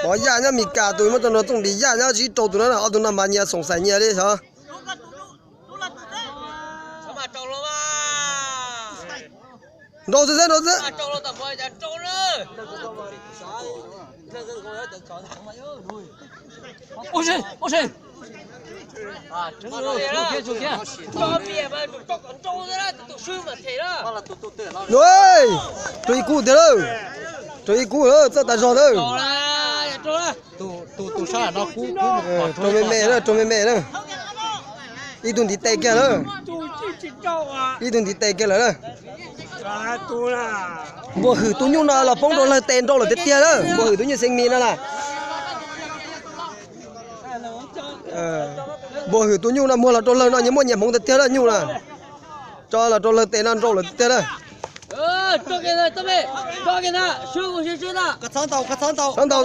Qhov yaj nyob Mis Kas tus muab tau nrog Tooj Nris yaj nyob tsis rau tus no, ob tug no mas nyias xoom xaim nyias li xyov. Nrau xwb xwb, nrau xwb. Rau ib kub tiag lawm, rau ib kub lawm, txawj tas zog lawm. Rau me me na, rau me me na. Ib tug ntiv tes kiag lawm. Ib tug ntiv tes kiag lawm na. Npua Hwm tus nyuj no los poob rau lawg tes nrau lawm tiag tiag lawm, Npua Hwm tus nyuj xeev Mis no na. Npua Hwm tus nyuj no muag los rau lawg no nyias muaj nyias hmoov tiag tiag lawm nyuj na. Tso los rau lawg tes no nrau lawm tiag tiag lawm. Txhob ntaus, txhob ntaus, txhob ntaus.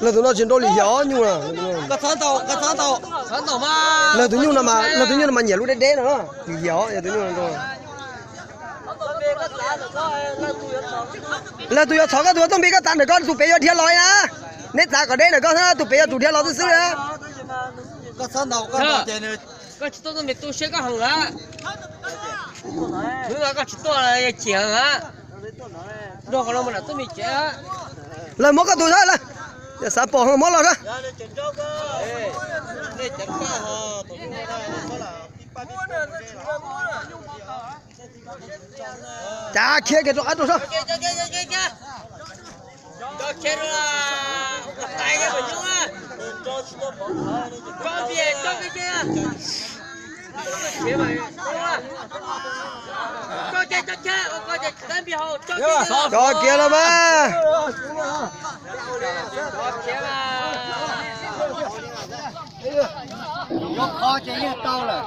Lawg tus no tsis nrau lim hiam nyuj na. Lawg tus nyuj no mas, lawg tus nyuj no mas nyiam lub deb deb no, lim hiam tus nyuj no. Lawg tus yuav txhom koj tus, Tooj Npis koj txav ntawm koj, tus pem yuav dhia los na. Neb txav kom deb ntawm koj, tus pem yuav tsum dhia los xwb xwb na. Koj tsis tuaj, Tooj Npis tu siab koj heev lawm. Hnub no koj tsis tuaj yog chim heev lawm. Nrog qhov no mus nram Tooj Npis tsev. Lawg muab koj tus xwb lawm, yog xav pom heev muab los na. Cas khiav kiag rau qab rau sab. Cov kiag los mas. Yuav qhov ces yeej tau lawm.